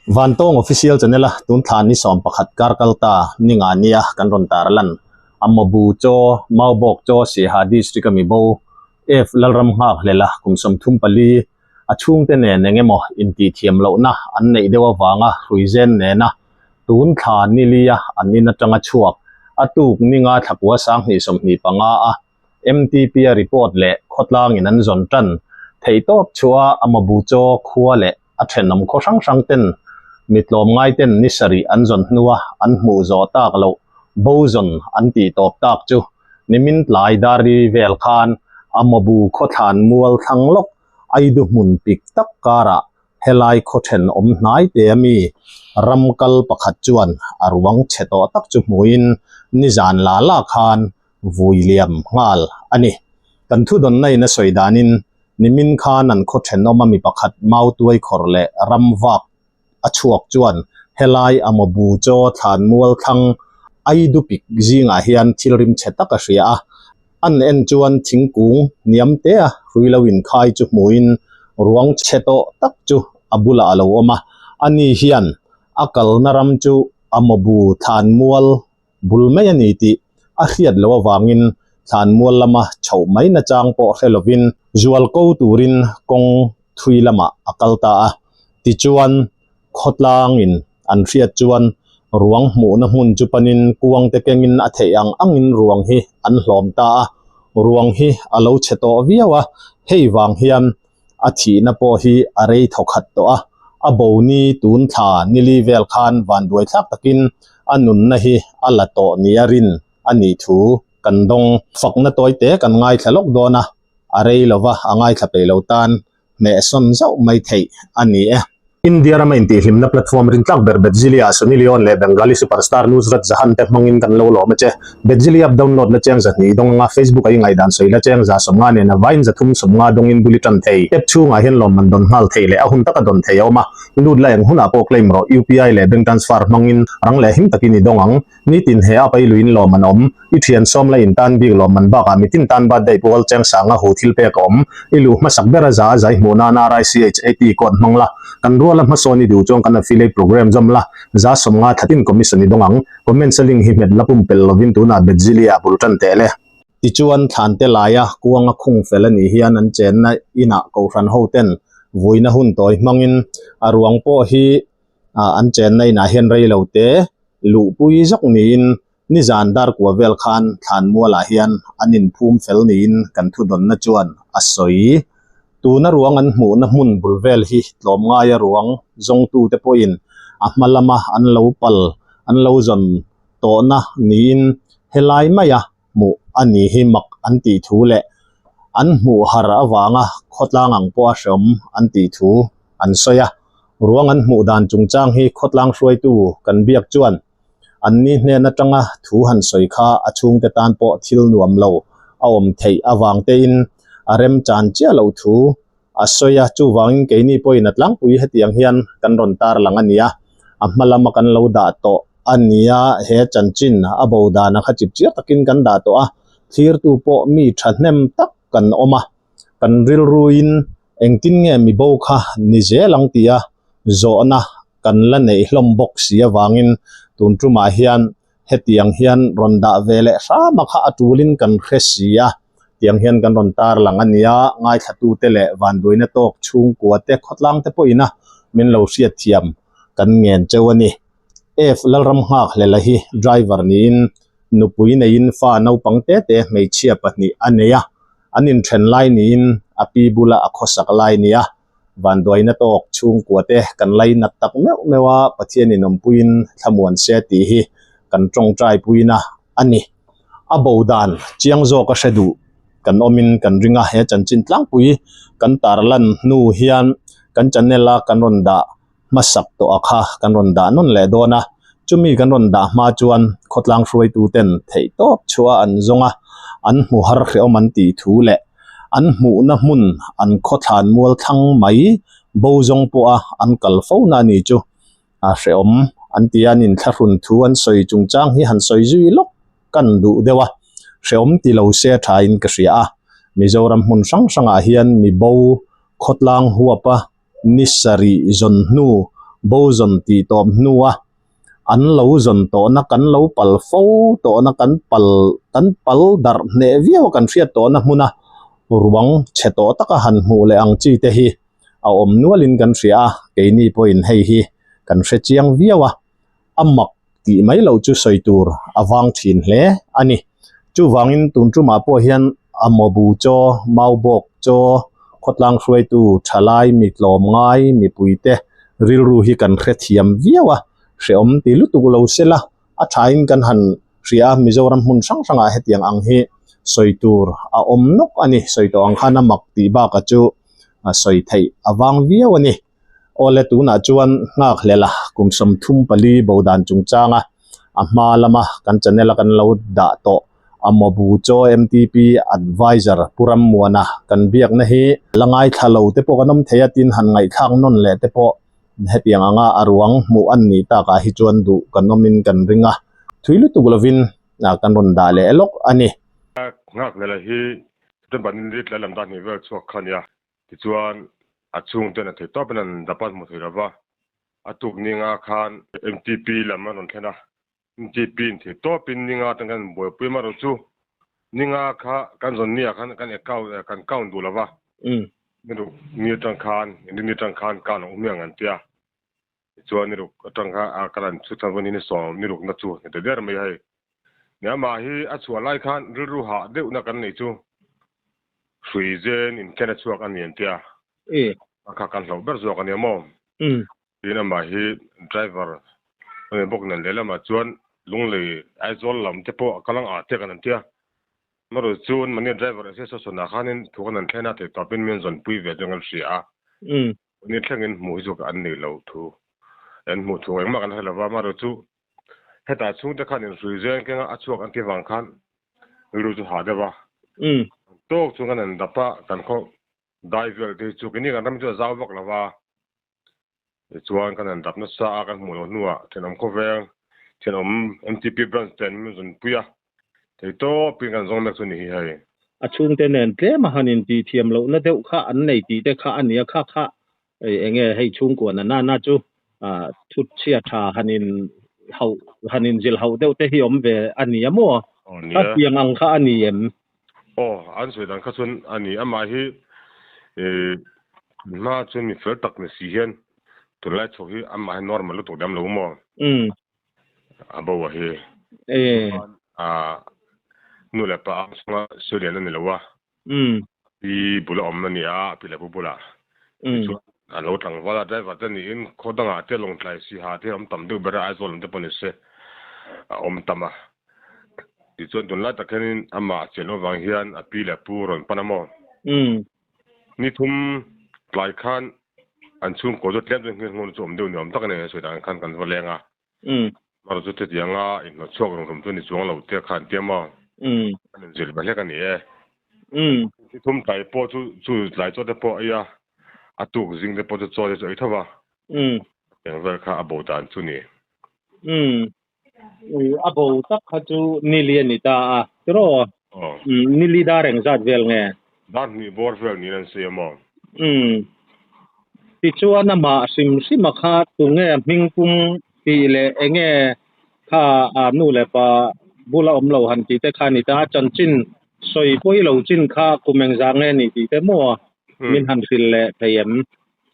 Vantawng Official Channel a tun thla ni 11 kar kal ta ni nga nia kan rawn tar lan a Mawbu Chaw, Maubawk Chaw Siaha District a mi bo F Lalram nghak hlel a kum 34 a chhungte nen eng emaw intihthiam lohna an neih deuh avanga hruizen nena tun thla ni lia an in atanga chhuak a tuk ni nga thlakua 2025 a MTP a report leh khawtlangin an zawn tan theihtawp chhuah a Mawbu Chaw khua leh a thenawm khaw hrang hrang ten mi tlawmngai ten ni sarih an zawn hnua an hmuh zawh tak loh bo zawn an tih tawp tak chu nimin tlai dar-i vel khan a Mawbu khawthlan mual thlang lawk Aidu hmun pik tak karah helai khaw thenawm hnai te a mi ram kal pakhat chuan a ruang chhe tawh tak chu hmuhin nizan la la khan vui liam nghal a ni. Kan thudawnna in a sawi danin nimin khan an khaw thenawm a mi pakhat mau tuai khawr leh ram vak a chhuak chuan helai a Mawbu chaw thlan mual thlang Aidu pik zingah hian thil rim chhe tak a hria a. An en chuan thingkung hniam te a hrui lo inkhai chu hmuhin ruang chhe tawh tak chu a bulah a lo awm a. Ani hian a kalna ram chu a Mawbu thlan mual bul mai a ni tih a hriat loh avangin thlanmual lama chhoh mai nachang pawh hre lovin zual ko turin kawng thui lamah a kal ta a. Tichuan, khawtlangin an hriat chuan ruang hmuhna hmun chu panin kuangte kengin a theih ang angin ruang hi an hlawm ta a. Ruang hi a lo chhe tawh viau a, hei vang hian A thihna pawh hi a rei thawkhat tawh a, a bo ni tun thla nili vel khan vanduaithlak takin a nunna hi a la tawh nia rin a nih thu kan dawng. Fakna tawite kan ngaithla lawk dawn a, a rei lova a ngaithla peih lo tan hmehsawn zauh mai theih a ni e. India rama intihhlimna platform rintlak ber Betzilia, Sunny Leone leh Bengali superstar Nusrat Jahan te hmangin kan lo lawm a che. Betzili app download la cheng 200 dawng anga Facebook a i ngaihdan sawi la cheng 150 nen a vaiin 350 dawngin bul i tan thei. App chhungah hian lawmman dawn nghal thei leh a hun taka dawn thei a awm a, lut la eng hunah pawh claim rawh UPI leh bank transfer hmangin rang leh him takin i dawng ang. Nitin he app a i luin lawm an awm. I thian sawm la in tan bik lawmman bakah mitin tan birthday pual cheng sanga hu thil pek a awm. I luh hmasak ber a za a zai hmuh nan RICHAT code hmang la. Kan ruala hmasawn i duh chuan kan affiliate program zawm la. 150 thlatin commission i dawng ang. Comments a link hi hmet la pumpelh lovin tunah Betzilia bul tan teh le. Tichuan Thlante laia kuanga khung fel a nih hian an chenna inah kohhran hoten vuina hun tawi hmangin a ruang pawh hi an chenna inah hian rei lo te luhpui zawk niin nizan dar kua vel khan thlanmualah hian an inphum fel niin kan thudawnna chuan a sawi. Tuna ruang an hmuhna hmun bul vel hi tlawmngaia ruang zawngtute pawhin a hma lama an lo pal an lo zawn tawhna niin helai maia hmuh a ni hi mak an tih thu leh an hmuh har avanga khawtlang ang pawha hreawm an tih thu an sawi a. Ruang an hmuh dan chungchang hi khawtlang hruaitu kan biak chuan an ni hnen atanga thu han sawi kha a chhungte tan pawh thil nuam lo a awm theih avang tein a remchan chiah loh thu a sawi a, chuvangin keini pawhin a tlangpui hetiang hian kan rawn tarlang a ni a, a hma lama kan lo dah tawh a ni a, he chanchin a bo dana kha chip chiar takin kan dah tawh a, thlirtu pawh mi thahnem tak kan awm a, kan rilruin engtin nge mi bo kha ni zel ang tia zawhna kan la neih hlawm bawk si avangin tun tumah hian hetiang hian rawn dah ve leh hrama kha a tulin kan hre si a, tiang hian kan rawn tarlang a nia, ngaithlatute leh vanduaina tawk chhungkua te khawtlang te pawhin a min lo hriatthiam kan ngen cheu a ni. F Lalram nghak hlela hi driver niin nupui neiin fa naupang te te hmeichhia pahnih a nei a, an inthen lai niin a pi bula a khawsak lai nia. Vanduaina tawk chhungkua te kan lainat tak meuh meuh a, Pathianin awmpuiin thlamuan se tih hi kan tawngtai puina a ni. A bo dan chiang zawk a hre duh kan awmin kan ring a, he chanchin tlangpui kan tarlan hnu hian kan channel a kan rawn dah hmasak tawh a kha kan rawn dah nawn leh dawn a, chumi kan rawn dah hma chuan khawtlang hruaitu ten theih tawp chhuah an zawng a, an hmu har hrehawm an tih thu leh an hmuhna hmun an khawthlan mual thlang mai bo zawng pawha an kal fo na a ni chu a hrehawm an ti a, an inthlahrun thu an sawi chungchang hi han sawi zui lawk kan duh deuh a, hrehawm ti lo se a thain ka hria a, Mizoram hmun hrang hrangah hian mi bo khawtlang huapa Ni sarih zawn hnu Bo zawn tih tawp hnua an lo zawn tawhna kan lo pal fo tawhna kan pal kan pal darh hneh viau a kan hriat tawhna hmuna ruang chhe tawh taka han hmuh leh ang chi te hi a awm nualin kan hria a, keini pawhin hei hi kan hre chiang viau a, a mak tih mai loh chu sawi tur a vang thin hle a ni. Chuvangin tun tumah pawh hian a mawbu chaw, maubawk chaw, khawtlang hruaitu thalai mi tlawm ngai mipuite rilru hi kan hrethiam viau a, hrehawm ti lutuk lo sela a thain kan han hria a, Mizoram hmun hrang hrangah hetiang ang hi sawi tur a awm nawk a ni. Sawi tawh ang khan a mak tih bakah chu sawi theih a vang viau a ni. Awle tunah chuan nghakhlel a kum 34 bo dan chungchanga a hma lama kan channel a kan lo dah tawh a Mawbu Chaw MTP Advisor Pu Rammuana kan biakna hi la ngaithla lo te pawh kan awm thei a tin han ngaihthlak nawn leh te pawh hetiang anga a ruang hmuh an nih takah hi chuan duh kan awmin kan ring a, thui lutuk lovin kan rawn dah leh lawk a ni. Nghakhlel a hi September ni li tlai lam dan hnih vel chhuak kha nia. Tichuan, a chhungten a thei tawpin an dap a hmu thei lova, a tuk ninga khan MTP lam an rawn thlen a, MTP in thei tawpin ninga atang khan an buaipui amaherawh chu ninga kha kan zawn ni ah khan kan account kan count duh lova, niruk ni atang khan ni atang khan count a awm hi ang an tia. Tichuan niruk atang kha a kan an chhut chuan ni sawm nirukna chu ni ta der mai hei. Ni amah hi a chhuah lai khan rilru hah deuhna kan nei chu hrui zen inken a chhuak a ni an tia. A kha kan hlauh ber zawk a nia maw? Tin amah hi driver a ni bawk nen lehlamah chuan Lunglei Aizawl lam te pawh a kal ang ah te kan an tia. Amaherawh chuan mahni driver association ah khanin thu kan an thlen a theih tawpin min zawnpui ve chuan kan hria a. Ni thlengin hmuh hi chu an nei lo thu an hmuh thu engmah kan hre lova, amaherawh chu hetah chhungte khan inhrui zen kenga a chhuak an ti vang khan rilru chu hah deuh a. Tawk chu kan han dap a, kan khaw dai vel te hi chu keini kan ram chu a zau vak lova, tichuan kan han dap nasa a, kan hmuh loh hnuah thenawm khawveng thenawm MTP branch ten min rawn pui a, Thei tawpin kan zawng mek chu ni hi hei. A chhungte nen tlem a han intih thiam lohna deuh kha an nei tih te kha a nia kha kha eng nge hei chhungkua na nana chu thut chhia tha han in hauh han in zilh hauh deuh te hi awm ve a nia maw? Kha tiang ang kha a ni em? Aw, an sawi dan kha chuan a ni. Amah hi hma chuan mi fel tak ni si hian tunlai chho hi amah hi normal lutuk lem lo maw? A bo a hi. A nu leh pa ang chunga sawi lian a ni lo a. Pi bula awm a ni a, pi leh pu bulah. Tichuan a lo tlangval a, driver te niin khaw dangah te Lawngtlai Siha te awm tam deuh ber a, Aizawl lam te pawh ni se a awm tam a. Tichuan tunlai tak hianin amah a chian loh avang hian a pi leh pu rawn pan a maw? Ni thum tlai khan an chhungkaw chu tlem chuan nghilh nghawng chu awm deuh ni awm tak a ni, sawi dan khan kan va leng a. Amaherawh chu chutianga inhnawh chhuak reng rum chu ni chuang lo te kha an ti a maw? An inzir ve hlek a ni e. Ni thum tlai pawh chu chu tlai chaw te pawh a ei a, a tuk zing te pawh chu chaw te chu a ei tho va. Eng vel kha a bo dan chu ni. A bo tak kha chu nili a ni ta a, tiraw? Nili dar engzat vel nge? Dar hnih bawr vel niin an sawi a maw? Tichuan amah hrim hrima kha tunge hmingpum tih leh enge kha a nu leh pa bula awm lo han tih te kha a ni ta a, chanchin sawi pawi lo chin kha kum engzah nge ni tih te maw min han hrilh leh thei em?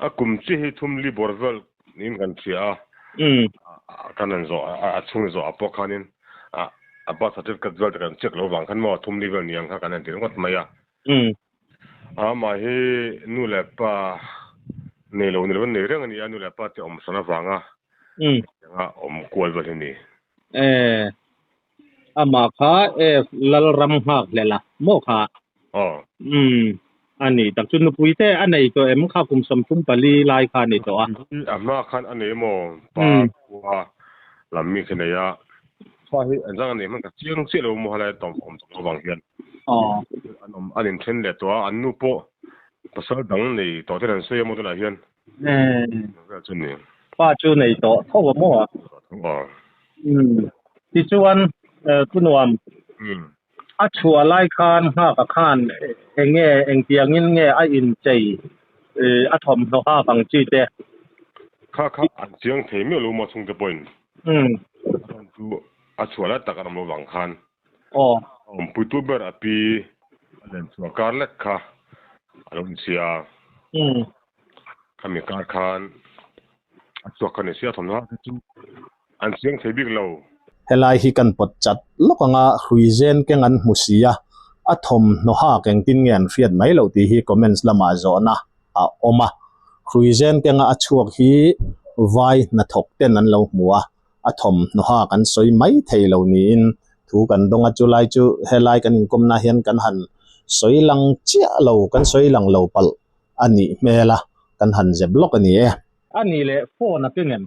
A kum chi hi thum li bawr vel niin kan hria a, kan han zawh a chhung zawh ah pawh khanin a birth certificate vel te kan check lo vang khan maw thum li vel ni ang kha kan han ti ringawt mai a. Amah hi nu leh pa nei lo ni lo nei reng a ni a, nu leh pa te awm hran avanga anga awm kual vel hi a ni. Amah kha F Lalram nghak hlel a maw kha? Aw. Umm a ni tak chu nupui te a nei tawh em kha kum 34 lai kha a ni tawh a. A hma khan a nei maw pa khua lam mi khi nei a fa hi an zang a nei hman ka chiang chiah lo maw helai tawng awm tawh avang hian. Aw. An awm an inthen leh tawh a an nu pawh pasal dang nei tawh ten an sawi a maw tunah hian. Vel chu ni. Pa chu nei tawh tho a maw? Aw. Umm tichuan pu nuam. A chhuah lai khan nghaka khan eng nge engtiangin nge a inchei a thawmhnaw hak ang chi te? Kha kha an chiang thei miah lo maw chhungte pawhin a rawn chu a chhuah lai tak a awm avang khan a awmpuitu ber a pi a len chhuah kar lek kha a lo inchhia a. Khami kar khan a chhuak kha ni sia thawmhnaw te chu an chiang thei bik lo. Helai hi kan pawt chat lawk anga hruizen keng an hmu si a, a thawmhnaw hak engtin nge an hriat mai loh tih hi comments lamah zawhna a awm a. Hruizen kenga a chhuak hi vai hnathawk ten an lo hmu a, a thawmhnaw hak an sawi mai thei lo niin thu kan dawng a, chulai chu helai kan inkawmna hian kan han sawi lang chiah lo, kan sawi lang lo palh a nih hmel a, kan han zep lawk a ni e. A nih leh phone a keng em?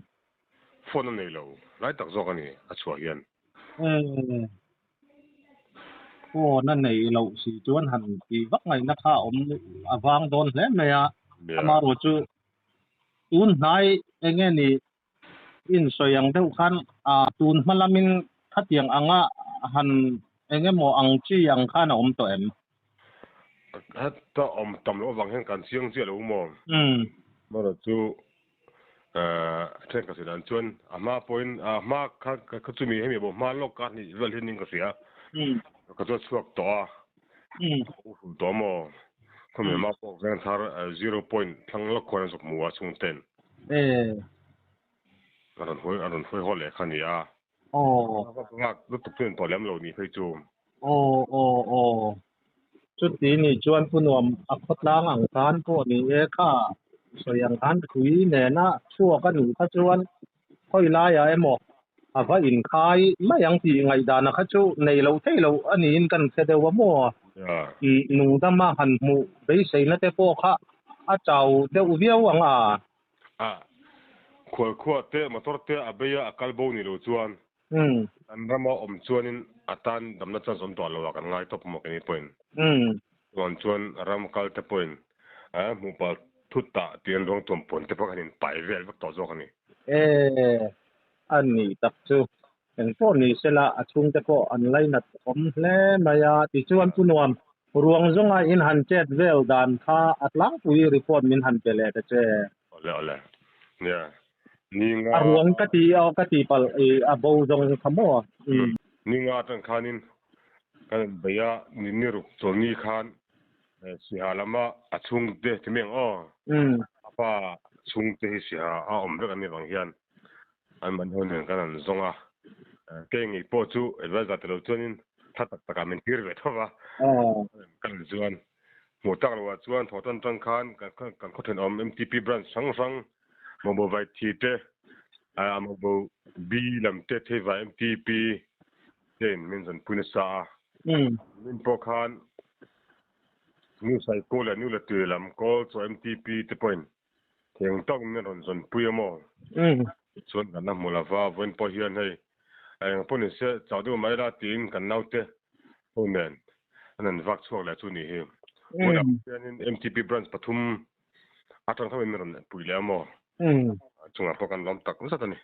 Phone a nei lo, lai tak zawk a ni a chhuah hian. Umm, phone a nei loh si chuan han ti vak ngaihna kha a awm a vang dawn hle mai a, amaherawh chu tun hnai eng nge ni insawi ang deuh khan tun hma lamin khatiang anga han eng emaw ang chi ang khan a awm tawh em? Heta awm tam loh avang hian kan chiang chiah lo maw? Amaherawh chu Then ka sawi dan chuan a hma pawhin a hma kha kha chumi hemi bo hma lawk ka hnih vel hian in ka hria ka chuan chhuak tawh a u hul tawh maw khawmi hma pawh veng thar 0 point thlang lawk khuan an zuk hmu a chhung ten a rawn hawi a rawn hawi haw leh kha ni a ngak lutuk chu in tawh lem lo ni phei chu. Aw aw aw Chuti nih chuan Pu Nuam a khawtlang ang khan pawh ni e kha sawi ang khan tui nena chhuak a nih kha chuan khawi laiah emaw a va inkhai mai ang tih ngaihdan a kha chu nei loh theih loh a niin kan hre deuh a maw? Nungdama han hmuh beiseina te pawh kha a chau deuh viau ang a. A khualkhua te motor te a bei a a kal bo ni lo chuan Kan rama awm chuanin a tan damna chuan zawm tawh lo a kan ngai tawp maw keini pawhin. Chuan chuan ram kal te pawhin hmuh pal thut tah tih an ruang tuam puan te pawh kan inpai vel vek tawh zawk a ni. E, a ni tak chu. Eng pawh ni sela a chhungte pawh an lainat awm hle mai a. Tichuan Pu Nuam, ruang zawnga in han chet vel dan kha a tlangpui report min han pe leh ta che. Awle awle. Nia. Ni nga. A ruang ka ti aw ka ti palh i a bo zawng kha maw? Umm. Ni nga atang khanin kan in bei a, ni ni ruk chawlni khan Siha lama a chhungte ti mai ang aw. A pa chhungte hi Siha a awm vek an nih vang hian an mahni ho nen kan han zawng a. Kei ngei pawh chu advisor tilo chuanin tha tak takah min tir ve tho va. Kan chuan Hmuh tak loh ah chuan thaw tan tang khan kan khaw thenawm MTP branch hrang hrang Mawbo Vaithi te, Mawbo B lam te Theivai MTP te in min zawn pui nasa a. Min pawh khan New Saikaw leh New Latui lam kawl chaw MTP te pawhin theng tawk min rawn zawn pui a maw? Chuan kan la hmu lova, vawiin pawh hian hei eng pawh ni se chau deuh mai la tiin kan naute ho nen an han vak chhuak leh chu ni hi. Vawiinah hianin MTP branch pathum atang tho in min rawn pui leh a maw? Chungah pawh kan lawm tak zet a ni.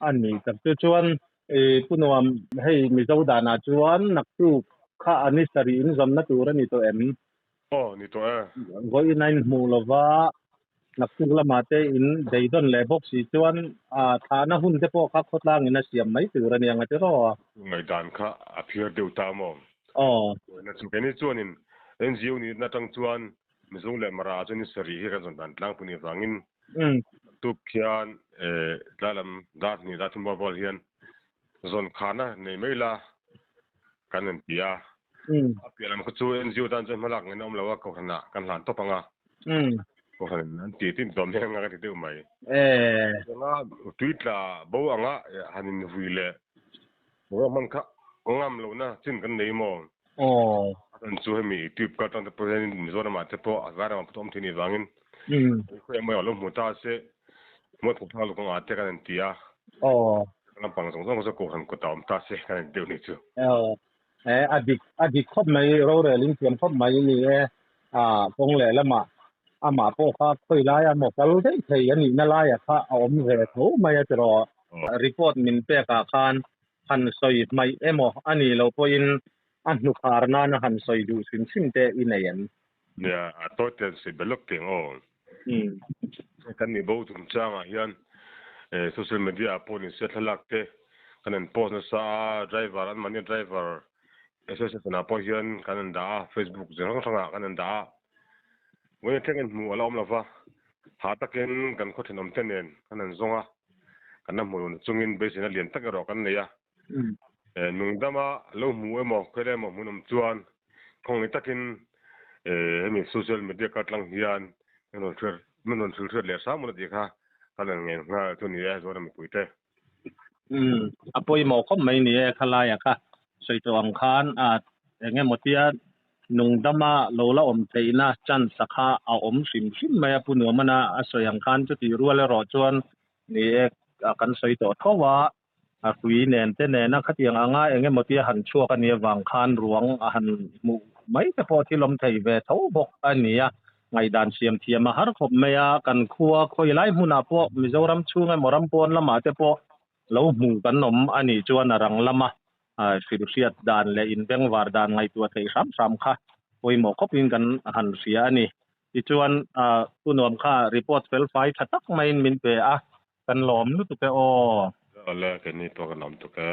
A ni tak chu chuan i Pu Nuam hei Mizo danah chuan naktuk kha a ni sarih in zawmna tur a ni tawh em? Aw, ni tawh e. Vawiin a inhmuh lova, naktuk lamah te in beidawn leh bawk si chuan thlahna hun te pawh kha khawtlangin a siam mai tur a nia nga tiraw? Ngaihdan kha a phiar deuh ta maw? Aw. Vawiina chu keini chuanin NGO nihna atang chuan Mizo leh Mara ah chuan ni sarih hi kan zawn dan tlangpui nih avangin tuk khian tlai lam dar hnih dar thum bawr bawr hian zawn khana nei mai la kan rawn ti a. A piah lam kha chu NGO tan chuan hmalak ngaihna awm lo a, kohhranah kan hlan tawp ang a. Kohhran an ti tin tawm hian ka ti deuh mai. Chutianga tui tla bo anga han invui leh ruahman kha ngam lohna chin kan nei maw? A chhan chu hemi tube kal tang te pawh hian Mizoramah te pawh a vairamah pawh awm thei nih vangin khawi emaw lo hmu ta se mualpho phak luk anga te kan han ti a. Lampang zawng zawng chu kohhran kawtah awm ta se kan han ti deuh nih chu. A dik a dik khawp mai rorel in thiam khawp mai ni e a kawng leh lamah amah pawh kha khawi laia maw kal daih thei a nihna laia kha a awm ve tho mai a tiraw report min pek ah khan han sawi hmaih emaw a nih loh pawhin a hnukhar nana han sawi duh hrim hrim te i nei em? Nia, a tawi te an sawi belh lawk teng aw. Kan nih bo chungchangah hian social media ah pawh nise thlalak te kan han post nasa a, driver an mahni driver association ah pawh hian kan han dah a, facebook chi hrang hrangah kan han dah a, vawiin thleng in hmuh a la awm lova, ha takin kan khaw thenawm te nen kan han zawng a, kan la hmuh lohna chungin beiseina lian tak erawh kan nei a. Nungdama lo hmu emaw khawi emaw hmun awm chuan khawngaih takin hemi social media kar tlang hian min rawn hriat min rawn hrilh hriat leh hram a tih kha kan han ngen nghal chu ni e Zoram mipuite. Umm a pawimawh khawp mai ni e khalaia kha sawi tawh ang khan a eng emaw tia nungdama lo la awm theihna chance a kha a awm hrim hrim mai a Pu Nuamana a sawi ang khan chuti rual erawh chuan ni e kan sawi tawh tho a. A hrui nen te nena khatiang anga eng emaw tia han chhuak a nih avang khan ruang a han hmuh mai te pawh thil awm thei ve tho bawk a ni a, ngaihdan siam thiam a har khawp mai a, kan khua khawi lai hmunah pawh Mizoram chhung emaw ram pawn lamah te pawh lo hmu kan awm a nih chuan a rang lama hrilhhriat dan leh inbengvar dan ngaihtuah theih hram hram kha pawimawh khawpin kan han hria a ni. Tichuan thu nuam kha report fel fai tha tak maiin min pe a. Kan lawm lutuk e aw. Awle keini pawh kan lawm tuk e.